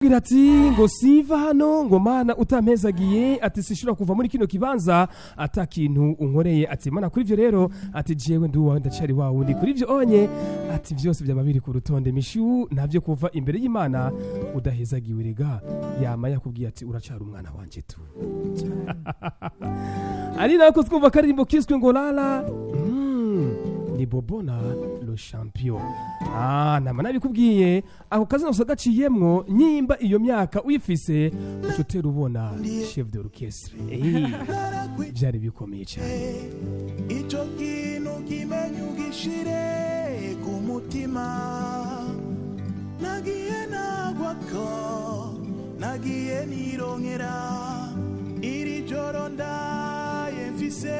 Agira ati ngo siva hano ngo Mana utampezagiye, ati sishobora kuva muri kino kibanza ata kintu unkoreye. Ati Mana, kuri ivyo rero, ati jewe ndi uwawe, ndacari wa wundi. Kuri ivyo onye, ati vyose byaba biri ku rutonde. Mishu ntavyo kuva imbere y'Imana udahezagiwe. Rega yama yakubwiye ati uracari umwana wanje tu. Ari nako twumva akaririmbo kiswe ngo Lala. Ni Bobona le champion. Nama nabikubwiye, ako kazina gusa gaciyemwo. Nyimba iyo myaka uyifise, uca utera ubona chef de l'orchestre. Byari bikomeye cyane. Ico kintu kimenye ugishire ku mutima. Nagiye nagwako, nagiye nironkera iri joro, ndaye mfise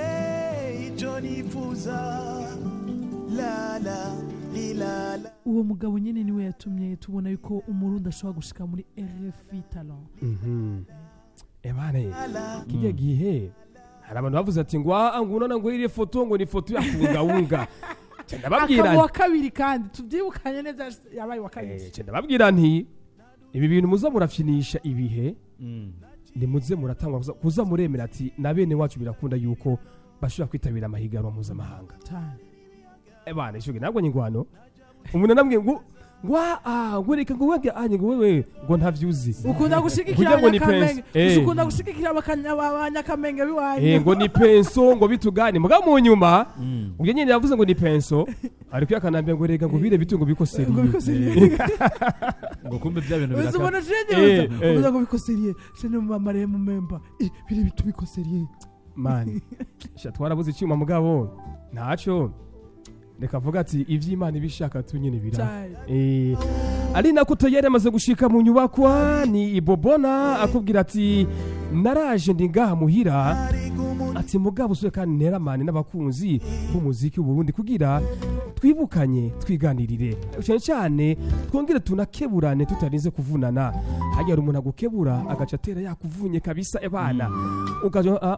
ico nifuza. La la li la la. Uwo mugabo nyine niwe yatumye tubona yuko Umurundi ashobora gushika muri RFI Talent. Ebane, kijya gihe hari abantu bavuze ati ngo nguna ngo iriya foto ngo ni foto ya kungawunga. Nca ndababwira Akaba uwa kabiri, kandi tubyibukanye neza, yabaye uwa kabiri. Nca ndababwira nti ibi bintu muza murafyinisha ibihe, nimuze muratangwa kuza muremera ati na bene wacu birakunda yuko bashobora kwitabira amahiganwa mpuzamahanga. Cyane. Ebana ishuge ntabwo nyingwano umuntu anambwiye ngo ngo reka ngo wege anye ngo wewe ngo ntavyuzi. Ukunda gushigikira Kugira ngo ni Abanyakamenge. penso. Gusa ukunda gushigikira Abanyakamenge biwanyu. Ngo ni penso ngo bitugane. Mugabo mu nyuma ubwo nyine yavuze ngo ni penso, ariko yakanambye ngo rega ngo bire bitu ngo Ngo bikoseriye. bikoseriye. Ngo kumbe bya bintu Uzi biraka. umuntu jenyuza uvuze ngo bikoseriye jene mu mamare mu memba. Bire bitu bikoseriye. Mani sha, twarabuze icyuma, mugabo ntaco, reka avuga ati ivy'Imana ibishaka tu nyine bira. Cyane. Ari nako tayari amaze gushika mu nyubakwa, ni Ibobona akubwira ati naraje, ndi ngaha muhira. Ati mugabo usubire kandi neramane n'abakunzi b'umuziki w'Uburundi kugira twibukanye, twiganirire cyane cyane, twongere tunakeburane tutarinze kuvunana. Hajya hari umuntu agukebura agaca atera yakuvunye kabisa, ebana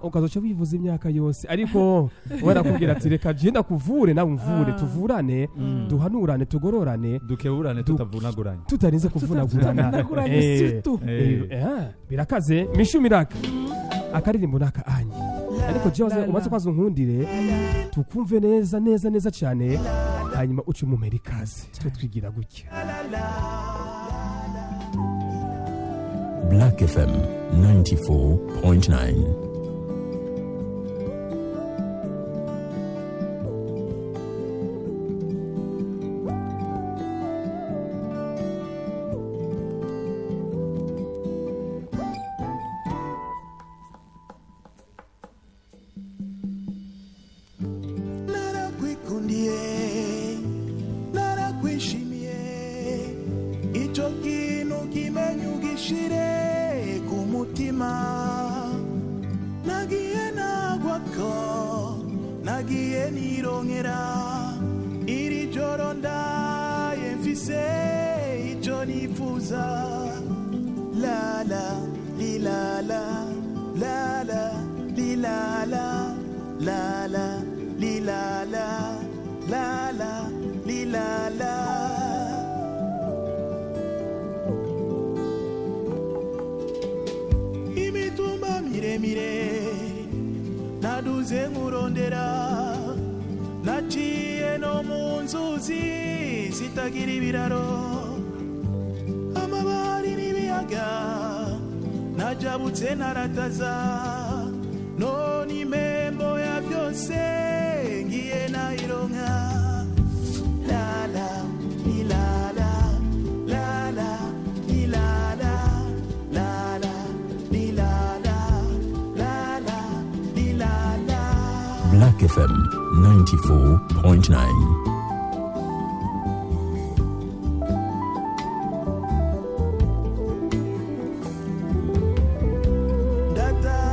ukazoca wivuza imyaka yose. Ariko we arakubwira ati reka je ndakuvure nawe umvure, tuvurane, duhanurane, tugororane, Dukeburane tutavunaguranye. Tutarinze kuvunagurana. Tutavunaguranye, surtout. Birakaze mishu miraka akaririmbo naka anye, ariko jewe La, la. umaze kwaza unkundire tukumve neza neza neza cyane, hanyuma uce mumera ikaze twe twigira gutya. Black FM 94.9. Narakwikundiye, narakwishimiye, ico kintu kimenye ugishire ku mutima. Nagiye nagwako, nagiye nironkera iri joro, ndaye mfise ico nifuza. La la li la la, la la li la la, la la li la la, la la li la la. Imitumba miremire naduze nkurondera, naciye no mu nzuzi zitagira ibiraro, amabari n'ibiyaga najabutse narataza. None impembo ya byose ngiye nayironka. La la li la la, la la li la la, la la li la la, la la li la la. Black FM 94.9.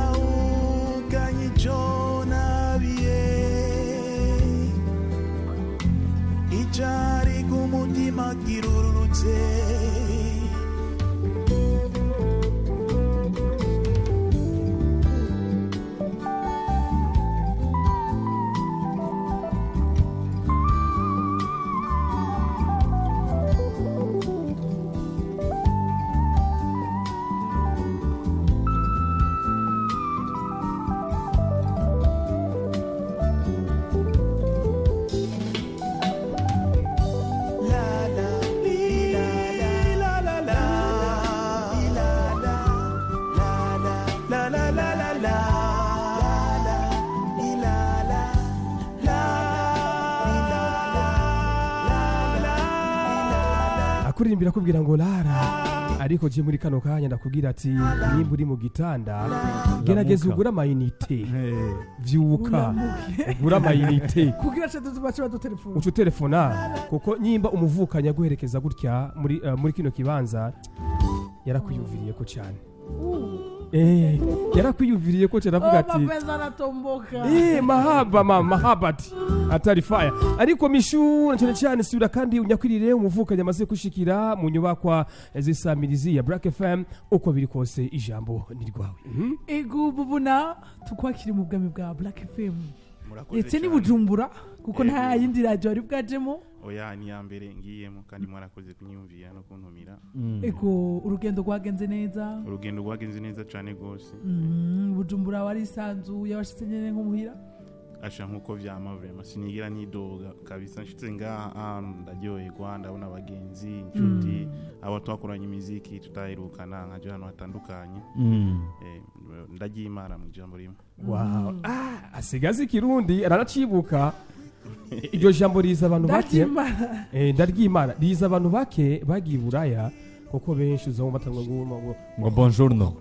Ndatahukanye ico nabiye, icari ku mutima kirururutse. Arakuririmbira akubwira ngo lara, ariko je muri kano kanya ndakubwira ati nimba uri mu gitanda, gerageza ugure amayinite. Vyuka. Uramuke. Ugure amayinite. Kugira ce tubace badutelefone. Uca utelefona, kuko nyimba umuvukanyi aguherekeza gutya muri kino kibanza, yarakwiyumviriye ko cyane. Yarakwiyumviriye ko cyane, avuga ati mapenzi anatomboka. Mahaba ma mahabati atari fire. Ariko Mishu, na cyane cyane sura kandi unyakwirire umuvukanyi amaze gushikira mu nyubakwa z'isamirizi ya Black FM. Uko biri kose ijambo ni rwawe. Ego bubuna, tukwakiri mu bwami bwa Black FM. Murakoze Ndetse ni cyane. Bujumbura, kuko Yego. nta yindi radio wari bwajemo. Oya, ni iya mbere ngiyemo, kandi mwarakoze kunyumvira no kuntumira. Ego, urugendo rwagenze neza? Urugendo rwagenze neza cyane rwose. Bujumbura warisanzuye, washitse nyene nko muhira? Asha, nkuko vyama, vraiment sinigira nidoga kabisa. Nshitse ngaha ahantu ndaryoherwa, ndabona abagenzi, inshuti, abo twakoranye imiziki tutaherukana, nkaja ahantu hatandukanye. Ndaryimana mu ijambo rimwe. Wow. Ah, asigaze ikirundi aranacibuka. Iryo jambo riza abantu bake. Ndaryimana. Ndaryimana riza abantu bake bagiye i Buraya, kuko benshi uzabona batanga ngo Ngo bonjour. Mbe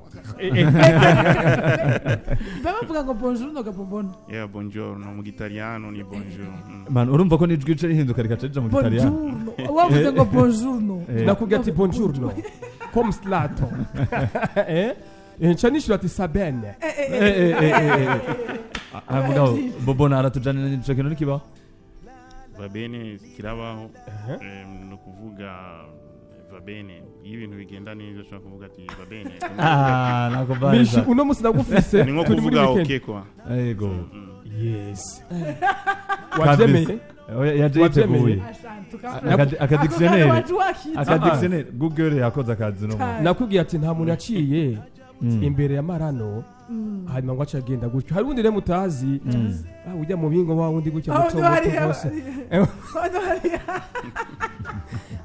bavuga ngo bonjour no gabombona? Yeah, buongiorno mu gitaliyano ni bonjour. Man, urumva ko nijwi rica rihinduka rikaca rija mu gitaliyano. Bonjour wavuze ngo bonjour no. Nakubwira ati bonjour, come stato? Nca nishura ati ça bene. Ah, mugabo Bobona aratujanira, ico kintu ntikibaho. Va bene kirabaho. Ni ukuvuga va bene iyo ibintu bigenda neza, ushobora kuvuga ati va bene. Ah, nako. Mishi, Baza. uno musi ndagufise. Ni nko Turi muri kuvuga weekend. ok kwa. Yego. Yes, wavyemeye. Oya, yaje Wavyemeye? yiteguye. Akadictionnaire. Akadictionnaire, Google yakoze akazi no Cyane. Nakubwiye ati nta muntu yaciye imbere ya Marano hanyuma ngo ace agenda gutyo. Hari uwundi rero mutazi. Ah, ujya mu bingo wa wundi gutya muto muto rwose.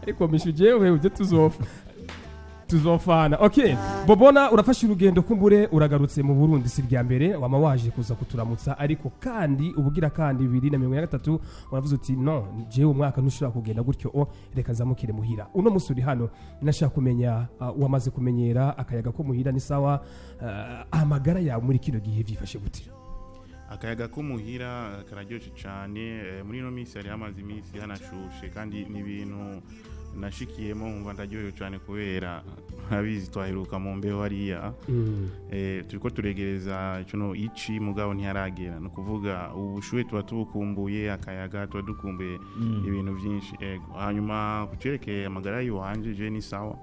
Ariko Mishu, jewe ujye tuzofa tuzofana. Okay, Bobona, urafashe urugendo, kumbure uragarutse mu Burundi. Si rya mbere wama waje kuza kuturamutsa, ariko kandi ubugira kandi 2023 uravuze uti no, jewe umwaka ntushobora kugenda gutyo, o reka nzamukire muhira. Uno musi uri hano, nashaka kumenya, wamaze kumenyera akayaga ko muhira? Ni sawa? Amagara yawe muri kino gihe vyifashe gute? Akayaga ko muhira kararyoshe cyane. Muri ino minsi hari hamaze iminsi hanashushe, kandi ni ibintu nashikiyemo nkumva ndaryohewe cyane, kubera abizi twaheruka mu mbeho hariya. Turiko turegereza ico no ici, mugabo ntiharagera. Ni ukuvuga ubushuhe tuba tubukumbuye, akayaga tuba dukumbuye, ibintu byinshi. Ego, hanyuma kucerekeye amagara yiwanje, je ni sawa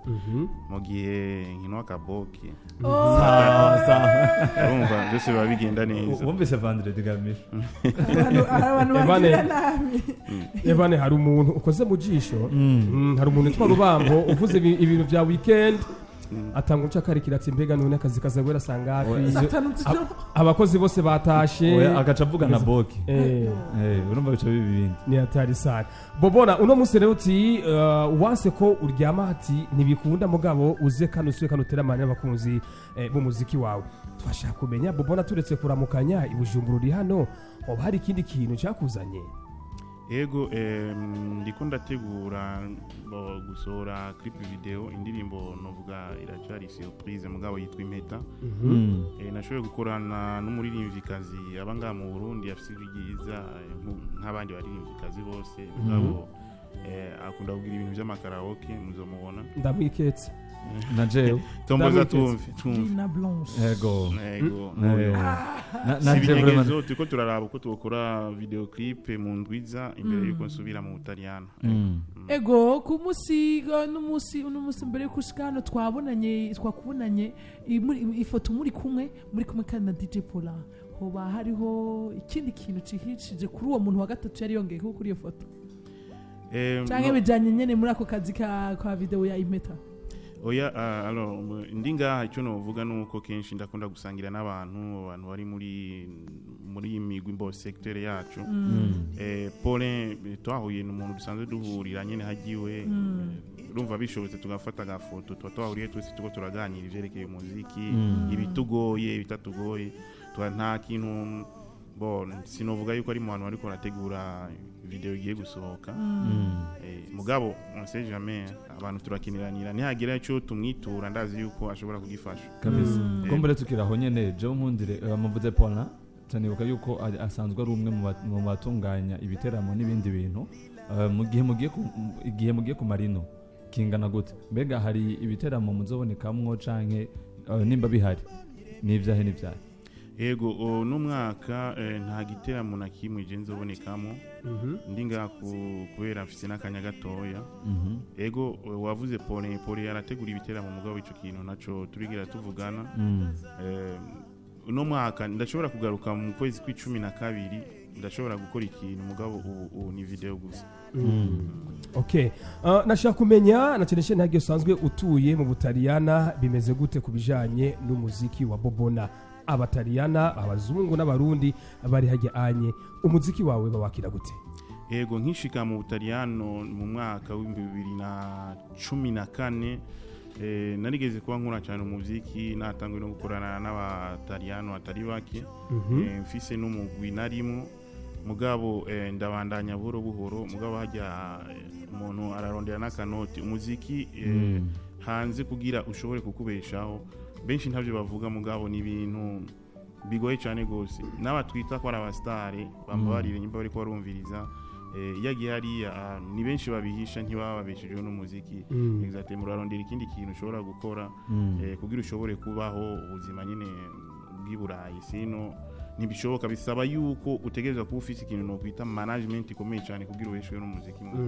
mu gihe nkinwa akaboki. Sawa sawa. Urumva byose biba bigenda neza. Wumvise vendredi gamisha. Abantu Evane. bagira nabi. Evane, hari umuntu ukoze mu jisho. Hari umuntu witwa Rubambo uvuze ibintu bya weekend, atanga uca akarikira ati mbega none akazi kazagwera sangapi? Oya. Saa 5 z'ijoro. Abakozi bose batashe. Oya, agaca avuga na boki. Urumva bica biba ibindi. Ni hatari sana. Bobona, uno munsi rero uti wanse ko uryama, ati ntibikunda, mugabo uze kano usure kano uteramane n'abakunzi b'umuziki wawe. Twashaka kumenya, Bobona, turetse kuramukanya i Bujumbura, uri hano, hoba hari ikindi kintu cyakuzanye? Ego, ndiko ndategura gusohora clip video, indirimbo novuga iracyari surprise, mugabo yitwa Impeta. Nashoboye gukorana n'umuririmvyikazi aba ngaha mu Burundi, afise ijwi ryiza, nk'abandi baririmvyikazi bose, mugabo akunda kugira ibintu vy'amakaraoke, muzomubona. Ndamwiketse. Na jewe. Tomboza. Ndamwiketse. Tumve tumve. Lina Blanche. Ego. Ego. Na Si jewe vraiment. ibinyegezo, turiko turaraba uko twokora video clip mu ndwiza imbere yuko nsubira mu Butaliyano. Ego, ku munsi n'umunsi uno munsi mbere yuko ushika hano twabonanye, twakubonanye ifoto muri kumwe kandi na DJ Paula. Hoba hariho ikindi kintu cihishije kuri uwo muntu wa gatatu yari yongeye kuri iyo foto, canke No. bijanye nyene muri ako kazi ka video ya Impeta? Oya, alors ndi ngaha, icyo novuga nuko kenshi ndakunda gusangira n'abantu, abantu bari muri iyi migwi mbo secteur yacu. Paulin, twahuye n'umuntu dusanzwe duhurira nyene hagiwe. Urumva bishobotse tugafata agafoto, tuba twahuriye twese turiko turaganira ivyerekeye umuziki, ibitugoye, ibitatugoye. Nta kintu. Bon, sinovuga yuko ari mu bantu bariko barategura video igiye gusohoka. Mugabo on sait jamais, abantu turakiniranira, nihagira ico tumwitura ndazi yuko ashobora kugifasha. Kabisa. Kumbure tukiri aho nyene, jewe nkundire, muvuze Paulin, cyanibuka yuko asanzwe ari umwe mu batunganya ibiteramo n'ibindi bintu. Mu gihe mugiye igihe mugiye ku marino kingana gute, mbega hari ibiteramo muzobonekamwo canke nimba bihari n'ivyahe n'ivyahe? Yego, n'umwaka nta giteramo na kimwe je nzobonekamo. Ndi ngaha kubera mfise n'akanya gatoya. Ego, wavuze Paulin, Paulin arategura ibiteramo, mugabo ico kintu naco turigira tuvugana. Uno mwaka ndashobora kugaruka mu kwezi kw'icumi na kabiri, ndashobora gukora ikintu, mugabo ubu ni video gusa. Okay, nashaka kumenya na cyane cyane ntabwo usanzwe utuye mu Butaliyana, bimeze gute ku bijanye n'umuziki wa Bobona? Abataliyana, abazungu n'abarundi bari hajya anye, umuziki wawe bawakira gute? Yego, nkishika mu Butaliyano mu mwaka w'2014, narigeze kuba nkura cyane umuziki, natanguye no gukorana n'abataliyano atari bake. Mfise n'umugwi narimwo, mugabo ndabandanya buhoro buhoro, mugabo hajya umuntu ararondera n'akanoti umuziki hanze kugira ushobore kukubeshaho. Benshi ntabyo bavuga, mugabo ni ibintu bigoye cyane gose. N'aba twita ko ari abasitari, bambabarire nyimba bariko barumviriza, iyo agiye hariya, ni benshi babihisha, ntibaba babeshejeho n'umuziki. Exactement, murarondera ikindi kintu ushobora gukora kugira ushobore kubaho ubuzima nyine bw'i Burayi, sino ntibishoboka. Bisaba yuko utegerezwa kuba ufise ikintu nokwita management ikomeye cyane kugira ubeshweho n'umuziki mu